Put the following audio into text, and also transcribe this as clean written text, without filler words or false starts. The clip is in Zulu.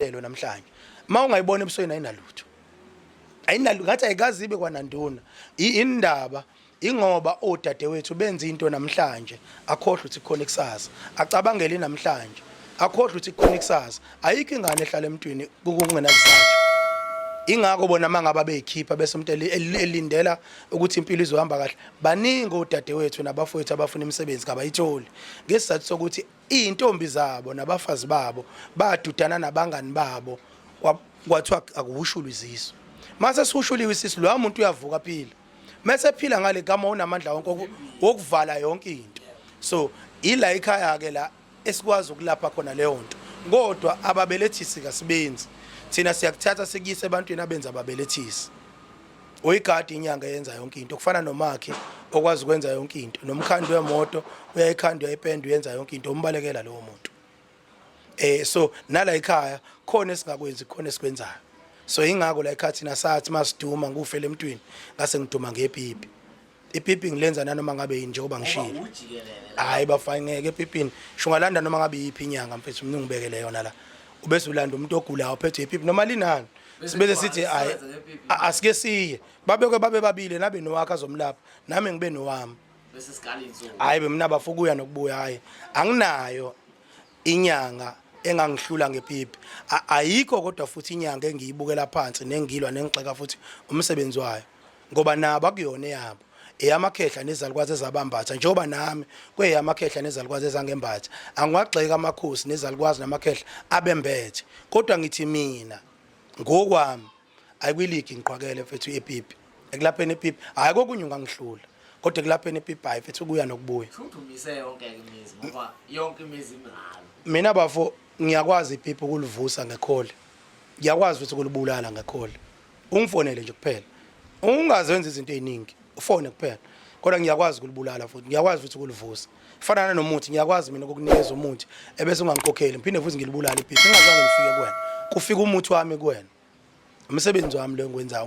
Lelo namhlanje uma ungayibona ebusweni ayinalutho, ayinalutho, ngathi ayikaze ibe kwananduna. Indaba ingoba odadewethu benza into namhlanje, akhohlwe ukuthi kukhona ikusasa, acabangele namhlanje, akhohlwe ukuthi kukhona ikusasa. Ayikho ingane ehlala emntwini kungenazizathu. Ingakho bona mangabe beyikhipha bese umuntu elindela ukuthi impilo izohamba kahle. Baningi odadewethu nabafowethu abafuna imisebenzi kabayitholi ngesizathu sokuthi Izintombi zabo nabafazi babo badudana nabangani babo, kwathiwa akuhushulwe izisu. Mase sihushuliwe isisu, loya muntu uyavuka aphila. Mese ephila ngale gama unamandla wonke wokuvala yonke into. So ila ekhaya ke la esikwazi ukulapha khona leyo nto. Kodwa ababelethisi kasibenzi. Thina siyakuthatha sikuyise ebantwini abenza ababelethisi. Uyigadi inyanga eyenza yonke into, kufana nomakhi okwazi ukwenza yonke into, nomkhandi wemoto uyayikhanda, uyayipenda, uyenza yonke into, umbalekela lowo muntu. So nala ekhaya khona esingakwenzi, khona esikwenzayo. So ingakho la ekhaya thina sathi masiduma ngufele emntwini, ngase ngiduma ngepipi. Ipipi ngilenza nanoma ngabe yini, njengoba ngishilo. Hayi bafana, ngeke epipini shungalanda noma ngabe yiphi inyanga mfethu, mina ungibekele yona la, ubese ulanda umuntu ogulayo uphethwe ipipi noma linani, sibese sithi hayi, asike siye babeke babe babili, nabe nowakhe azomlapha, nami ngibe nowami. Bese sikala insuku. Hayi bemna bafukuya nokubuya, hayi anginayo inyanga engangihlula ngepipi, ayikho. Kodwa futhi inyanga engiyibukela phansi nengilwa nengixeka futhi umsebenzi wayo, ngoba nabo akuyona eyabo, eyamakhehla nezalukwazi ezabambatha, njengoba nami kweyamakhehla nezalukwazi ezangembatha. Angiwagxeka amakhosi nezalukwazi namakhehla abembethe, kodwa ngithi mina ngokwami ayikwiligi ngiqhwakele mfethu epipi, ekulapheni epipi. Hayi, kokunye ungangihlula, kodwa ekulapheni epipi, hayi mfethu, kuya nokubuya. Udumise yonke imizi ngoba yonke imizi imngalo. Mina bafo ngiyakwazi ipipi ukulivusa ngekholi, ngiyakwazi futhi ukulibulala ngekholi. Ungifonele nje kuphela, ungazenza izinto eziningi, ufone kuphela. Kodwa ngiyakwazi ukulibulala futhi ngiyakwazi futhi ukulivusa. Fana nanomuthi, ngiyakwazi mina ukukunikeza umuthi ebese ungangikhokheli, ngiphinde futhi ngilibulale ipipi ngingazange ngifike kuwena, kufika umuthi wami kuwena. Umsebenzi wami lo engiwenzayo.